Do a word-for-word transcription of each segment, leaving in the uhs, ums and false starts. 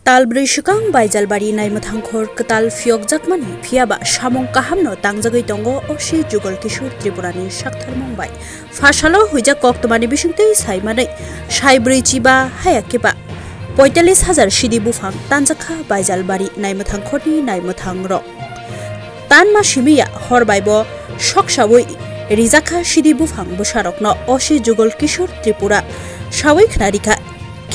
Tal bwrwi swkang Baijalbari naimwthangkhor kwtal phiyokjakmani, phiyaba samung kahamno tangjagwi tongo O C Jugal Kishore Tripurani saktharmung bai. Phasalo huijak koktwmani bisingtwi saimanwi, saibrwi chiba haya kiba poitalis hajar sidi buphang tanjakha Baijalbari naimwthangkhorni naimwthangrok. Tanma simiya hor bai bo soksawi rijakha sidi buphang bwsarokno O C Jugal Kishore Tripura sawi khna rikha.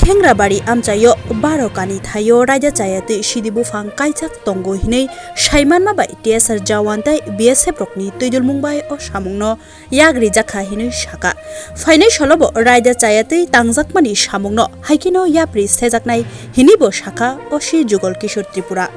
Khengrabari amchaio baro kani thaio raida chayatwi sidi buphang kaijak tongo hinwi saimanma bai T S R jawan tei B S F rokni twidulmung bai o samungno yak rijakha hinwi saka. Phainai salobo raida chayatwi tangjakmani samungno haikheno yapri sejaknai hinwibo saka O C Jugal Kishore Tripura.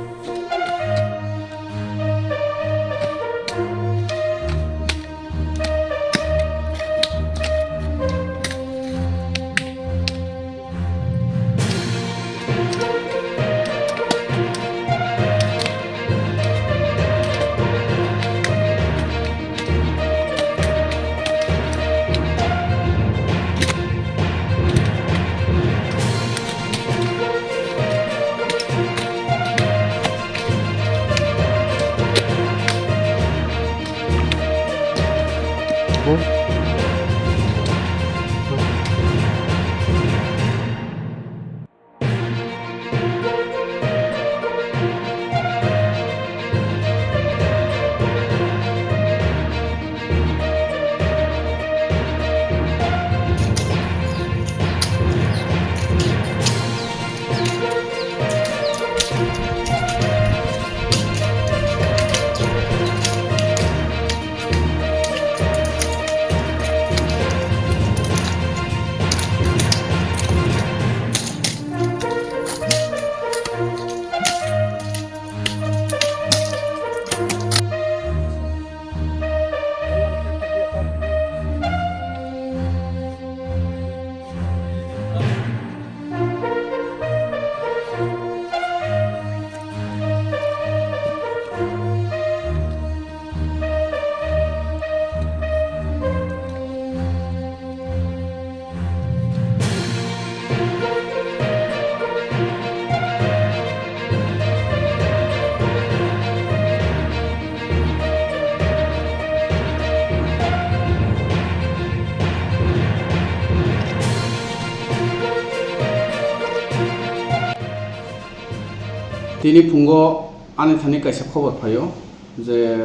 Tini phungo ani thani kaisa khobor phaio je,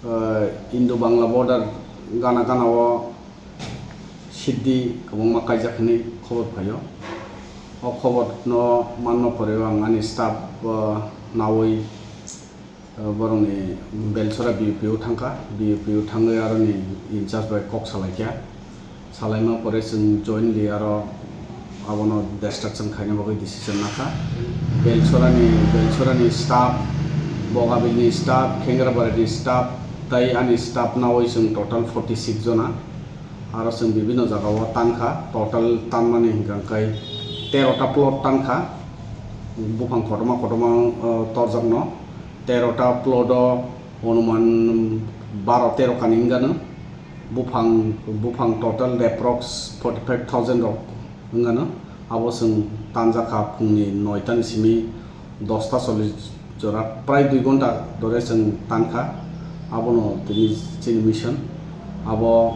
eh, Indo-Bangla border gana gana o siddi kwbangma kaijak hinwi khobor phaio. O khobor no manma pore ang ani staff, eh, nawi, eh, borokni Belchora B U P o thangkha, B U P o thangwi aroni in charge bai kok salaikha. Salaima pore chwng jointly aro abono destruction khaina bagwi decision nakha. Belchorani, Belchorani staff, Bogabilni staff, Khengrabarini staff, tai ani staff nawi chwng total forty six jona. Aro chwng bibinno jagao tankha, total tanmani hwnkha khe tero ta plot tankha. Buphang kotorma kotorma, uh, torjakno. Tero ta plot o onuman baro tero kani wngano. Buphang, buphang total approx forty five thousand rok wngano. Abo chwng tanjakha phungni noita ni simi dosta chollish jora, prai dui ghonta dhore chwng tankha. Abono tini chini mission. Abo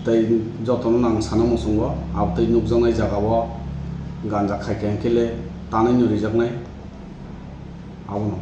tei jotono nang sana muchungo, abo tei nukjaknai jagao ganja khaikha hwnkhe le tanwi no rijaknai. Abono